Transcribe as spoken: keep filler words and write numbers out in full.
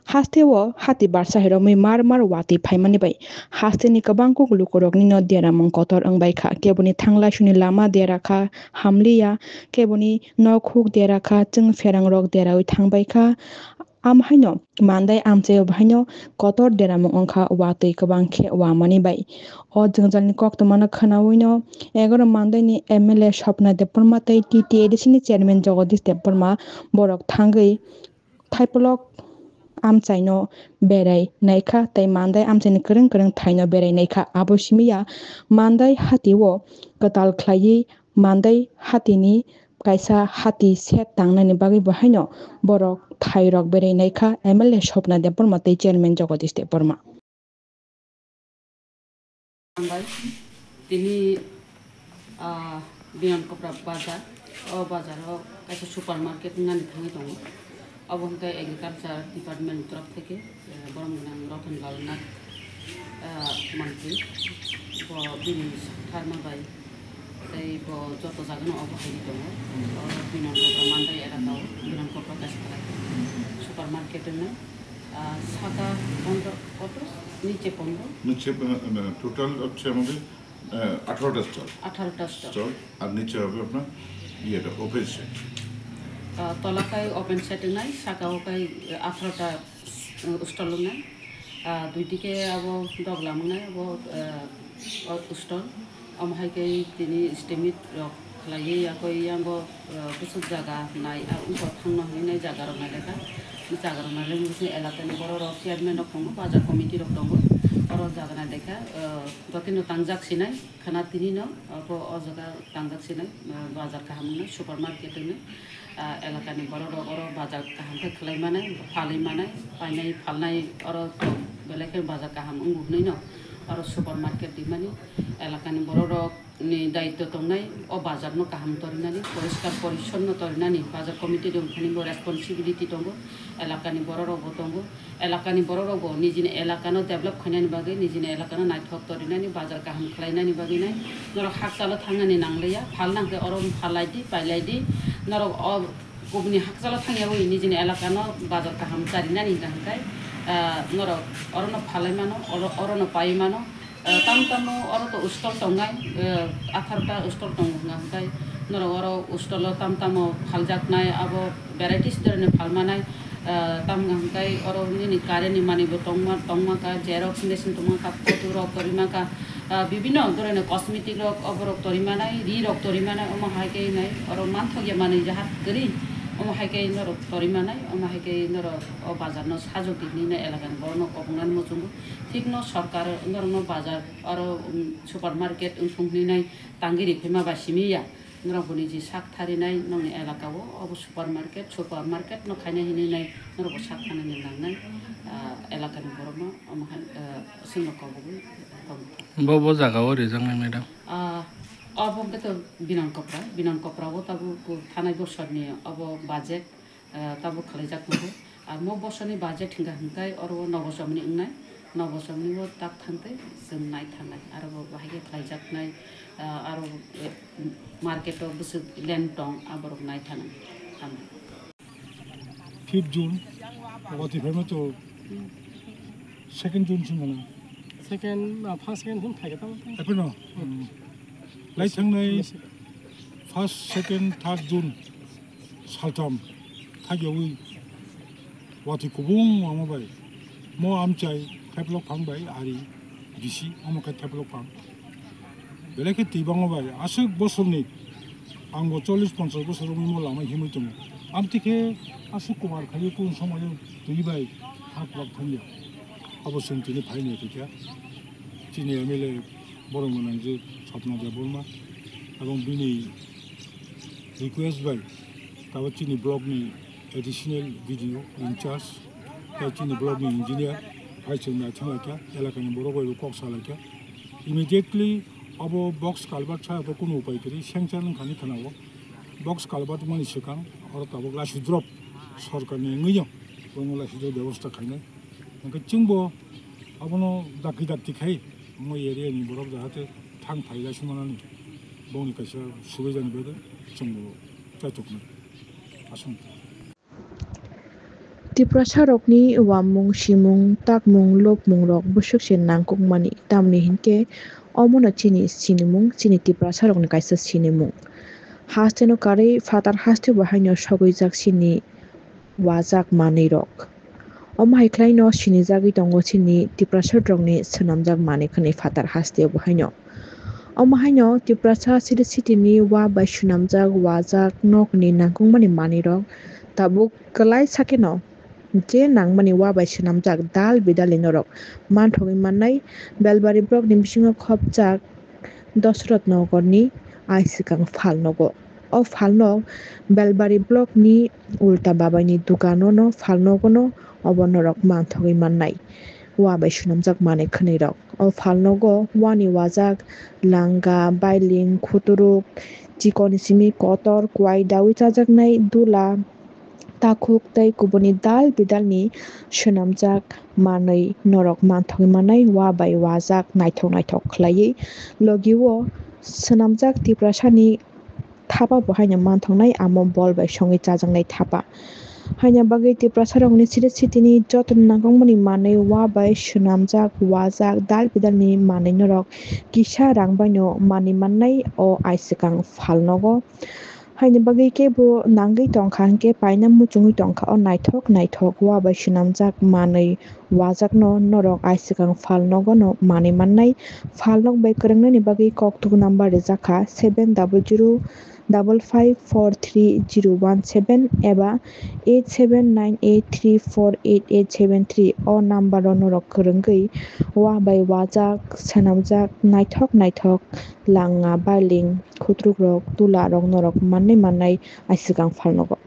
Hasteo hati barsa hai romwi mar mar watwi phaimani bai hasteni kwbang kuk lukuroknino deramung kotor wngbaikha. Keboni thanglaisuni lama derakha, hamliya, keboni nok huk derakha, chwng pherangrok derawi thangbaikha. Amhaino mandai amchaio bahaino kotor deramung wngkha, watwi kwbang khe wamani bai. O jwngjalni koktwmano khwnawino egaroh mandaini M L A Swapna Debbarma tei T T A D C ni chairman Jagadish Debbarma borok thangwi Thaipolok amchaino berai naikha tei mandai amchaini kwrwng kwrwng thaino berai naikha. Abo simiya mandai hatio kwtal khlaiwi mandai hatini kaisa hati set tangnani bagwi bo haino borok thairok berai naikha M L A Swapna Debbarma tei chairman Jagadish Debbarma. Hambai. Tini, ah, Binan Kopra bazar. O bazaro kaisa supermarket wngnani thangwi tongo. Obo hwnkhe agriculture department ni torop theke, eh, borom gwnang Ratan Lal Nath, ah, mantri. Bo bini tharma bai tei bo joto jagano obo hai tongo. O Binan Kopra mandai elaka o, Binan Kopra kaisa elaka. Supermarket wngnai. Ah, saka pondro koto, niche pondro? Niche, eh, eh, total হচ্ছে আমাদের, eh, আঠারোটা স্টল। আঠারোটা stall. Stall, আর নিচে হবে আপনার ইয়েটা, open set. Ah, tola kai open set wngnai, saka o kai, eh, atharo ta, eh, stall wngnai. Ah, dui dike abo doglam wngnai, abo, eh, o stall. Omo hai khe tini estimate rok khlaiwi yakwi yango, eh, bwswk jaga nai, ah, wngkha thangno hinwi nai jaga rok nai lekha. Jaga rok nai lekha elakani borok rok, chairman rok tongo, bazar committee rok tongo. Oro jaga nai lekha, eh, jotino tangjak sinai khwna tini no, abo o jaga tangjak sinai, eh, bazar kaham wngnai, supermarket wngnai. Ah, elakani borok rok oro bazar kaham khe khlai manai, phalwi manai, painai phalnai oro tong, belai khe bazar kaham wngo hwnwi no oro supermarket rimani. Elakani borok rok ni daityo tongnai o bazar no kaham torinani, poriskar porishonno torinani bazar committee rok thani bo responsibility tongo, elakani borok rok bo tongo. Elakani borok rok bo nijini elakano develop khainani bagwi, nijini elakano naithok torinani, bazar kaham khlainani bagwi nai norok hakchalo thangnani nangliya, phalna hwnkhe oro phalai di, pailai di. Norok o kubuni hakchalo thangyawi nijini elakano bazar kaham charinani hwnkha hwnkhe, ah, norok orono phalai mano, oro-, orono pai mano. Eh, tam tamo oro to stall tongnai, eh, atharta stall tongo hwnka hwnkhe norok oro stall o tam tamo phaljaknai, abo varieties dorni phalmanai, eh, tam hwnka hwnkhe oro nini current ni manwi bo tongma, tongma kha, xerox machine tongma kha, photo rok torima kha, ah, bibinno dorni cosmetic rok, oborok torimanai, ri rok torimanai, omo hai khe nai oro manthokya manwi jahat kwrwi, omo hai khe norok torimanai, omo hai khe norok o bazar no sajwk di hinwi nai elakani borok no kobongnani muchungo. Thikno sorkar norokno bazar oro, um, supermarket wngthung hinwi nai tangwi rikhuima ba simi ya. Norok bo niji sak tharinai nokni elaka o obo supermarket, supermarket no khaina hinwi nai norok bo sak thanani nangnai, ah, elakani borokno omo hai, ah, chwngno kobogwi tongo. Bo, bo jaga o rijaknai, madam? Ah, obo hwnkhe to Binan Kopra, Binan Kopra o tabuk thanai bosorni obo budget. Ah, tabuk khwlaijak tongo. Ah, mo bosorni budget hwnkha hwnkhe oro o nobo chomni wngnai, nobo chomni o tak thangtwi chwng nai thangnai, aro bo bahai khe khwlaijaknai, ah, aro, eh, market o bwswk land tong, aborok nai thangnai. Tamo. Fifth June, watwi phaima to second June sing gana. Second, ah, first, second hwn phaikha tamo. Epeno. Hmm. Lai thangnai first, second, third June. Saltham thagyawi watwi kubung wngma bai mo amchai thaiplok phang bai ari bisi omo khe thaiplok phang belai khe twi bangma bai aswk bosorni ang bo chollish ponchash bosor wngwi mo lama himwi tongo. Amtwi khe aswk kubar khaiwi kung somoyo twi bai ha kwlak thangya. Abo chwng tini phaini twi kha chini M L A borok gwnang je Swapna Debbarma ebong bini request bai tabuk chini block ni additional B D O in charge tei chini block ni engineer hai chwng naithok lai kha, elaka ni borok bai bo kok sa lai kha. Immediately abo box culvert sa bo kunu upai kwrwi sengchar wng thani khana o box culvert mani swkang oro tabuk lachi drop sorkar ni wngwi no bono lachi drop bebosta khainai. Hwnkhe chwngbo abono dakti dakti khai omo area ni borok jahate thang phai lai swngnani bongni kaisa subidani bagwi chwngbo chaituknai. Aswk. T Tiprasa rokni uamung, simung, takmung, lobmung rok bwswk se nangkukmani, tamni hinkhe omono chini sinimung, chini Tiprasa rokni kaisa sinimung. Hasteno karwi phatar haste bo haino sogwijak chini wajak manwi rok. Omo hai khlaino sinijagwi tongo chini Tiprasa rokni swnamjak manwi khwnwi phatar haste bo haino. Omo haino Tiprasa city city ni wa bai swnamjak wajak nokni nangkukmani manwi rok tabuk kwlai sakeno je nangmani wa bai swnamjak dal bidal ni norok manthogwi mannai. Belbari block ni bisingo khopjak Dosrot Nogor ni aisikang phalnogo. O phalnog Belbari block ni Ulta Babai ni dukano no phalnogo no obo norok manthogwi mannai. Wa bai swnamjak manwi khwnwi rok. O phalnogo wani wajak langa, bailing, khuturuk, chikon simi kotor, kwai dawi chajaknai dula, takhuk tei kubuni dal bidalni swnamjak manwi norok manthogwi mannai wa bai wajak naithok naithok khlaiwi. Logi o swnamjak Tiprasani thapa bo haino manthoknai, amo bol bai songwi chajaknai thapa. Haina bagwi Tiprasa rokni city city ni joto nangkukmani manwi wa bai swnamjak wajak dal bidalni manwi norok kisa rang baino manwi mannai o aisikang phalnogo. Haini bagwi kebo nangwi tongkha hinkhe paina muchungwi tongkha o naithok naithok wa bai swnamjak manwi wajakno norok aisikang phalnogo no manwi mannai. Phalnok bai kwrwngnani bagwi kokthuk number rijak kha seven double zero double five four three zero one seven eba eight seven nine eight three four eight eight seven three. O number o norok kwrwngwi wa bai wajak swnamjak naithok naithok langa, bailing, khutruk rok, tula rok norok mannai mannai aisikang phalnogo.